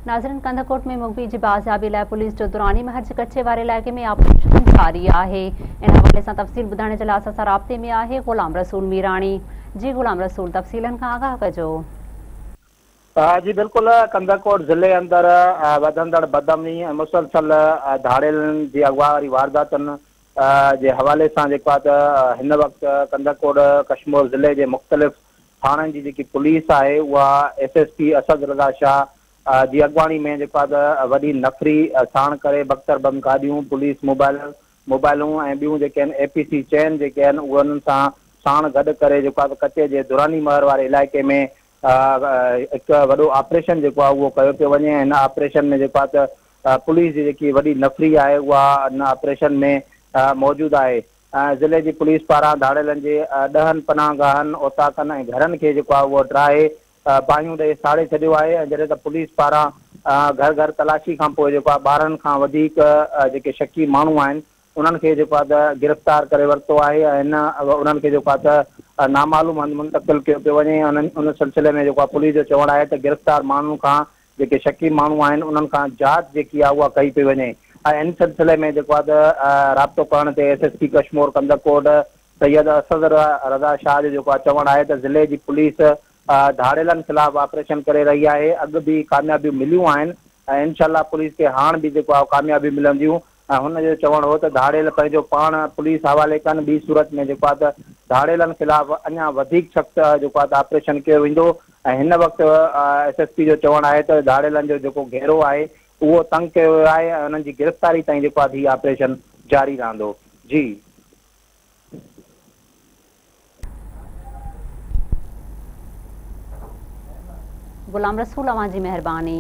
ناظرين ڪنڌڪوٽ ۾ مغوي جي بازيابي لاء پوليس جو دراني مهر جي ڪچي واري علائقي ۾ آپريشن جاري آهي ان حوالي سان تفصيل ٻڌائڻ جي لاء اسان سان رابطي ۾ آهي غلام رسول ميراڻي جي غلام رسول تفصيلن کان آگاهه ڪجو. جي بلڪل ڪنڌڪوٽ ضلعي اندر وڌندڙ بدامني ۽ مسلسل ڌاڙيلن جي اغوا واري وارداتن جي حوالي سان جيڪو آهي ته هن وقت ڪنڌڪوٽ ڪشمور ضلعي جي مختلف ٿاڻن جي جيڪي پوليس آهي اها S S P Asad Raza Shah جي اڳواڻي ۾ جيڪو آهي ته وڏي نفري ساڻ ڪري بڪتر بند گاڏيون، پوليس موبائل موبائلون ۽ ٻيون جيڪي آهن اي پي سي چين جيڪي آهن اهي انهن سان ساڻ گڏ ڪري جيڪو آهي ته ڪچي جي دراني مهر واري علائقي ۾ هڪ وڏو آپريشن جيڪو آهي اهو ڪيو پيو وڃي ۽ هن آپريشن ۾ جيڪو آهي ته پوليس جي جيڪي وڏي نفري آهي اها ان آپريشن ۾ موجود آهي. ضلعي جي پوليس پاران ڌاڙيلن جي ڏهن پناهگاهن، اوطاقن ۽ گهرن کي جيڪو آهي اهو ڊاهي باهيون ڏئي ساڙي ڇڏيو آهي ۽ جڏهن ته پوليس پاران گهر گهر تلاشي کانپوء جيڪو آهي 12 کان وڌيڪ جيڪي شڪي ماڻهو آهن انهن کي جيڪو آهي ته گرفتار ڪري ورتو آهي ۽ هن انهن کي جيڪو آهي ته نامعلوم هنڌ منتقل ڪيو پيو وڃي ۽ ان سلسلي ۾ جيڪو آهي پوليس جو چوڻ آهي ته گرفتار ماڻهن کان جيڪي شڪي ماڻهو آهن انهن کان جاچ جيڪي آهي اها ڪئي پئي وڃي ۽ ان سلسلي ۾ جيڪو آهي ته رابطو ڪرڻ تي S S P Kashmore Kandhkot Syed Asad Raza Shah جو جيڪو آهي چوڻ آهي ته ضلعي جي پوليس ڌاڙيلن خلاف آپريشن ڪري رهي آهي اڳ به ڪاميابيون مليون آهن ۽ انشاء الله پوليس کي هاڻ به جيڪو آهي ڪاميابيون ملنديون ۽ هن جو چوڻ هو ته ڌاڙيل پنهنجو پاڻ پوليس حوالي ڪن ٻي صورت ۾ جيڪو آهي ته ڌاڙيلن خلاف اڃا وڌيڪ سخت جيڪو آهي ته آپريشن ڪيو ويندو ۽ هن وقت ايس ايس پي جو چوڻ آهي ته ڌاڙيلن جو جيڪو گهيرو آهي اهو تنگ ڪيو ويو آهي ۽ انهن جي گرفتاري تائين جيڪو آهي هي آپريشن جاري رهندو جي. غلام رسول اوهان جي مهرباني.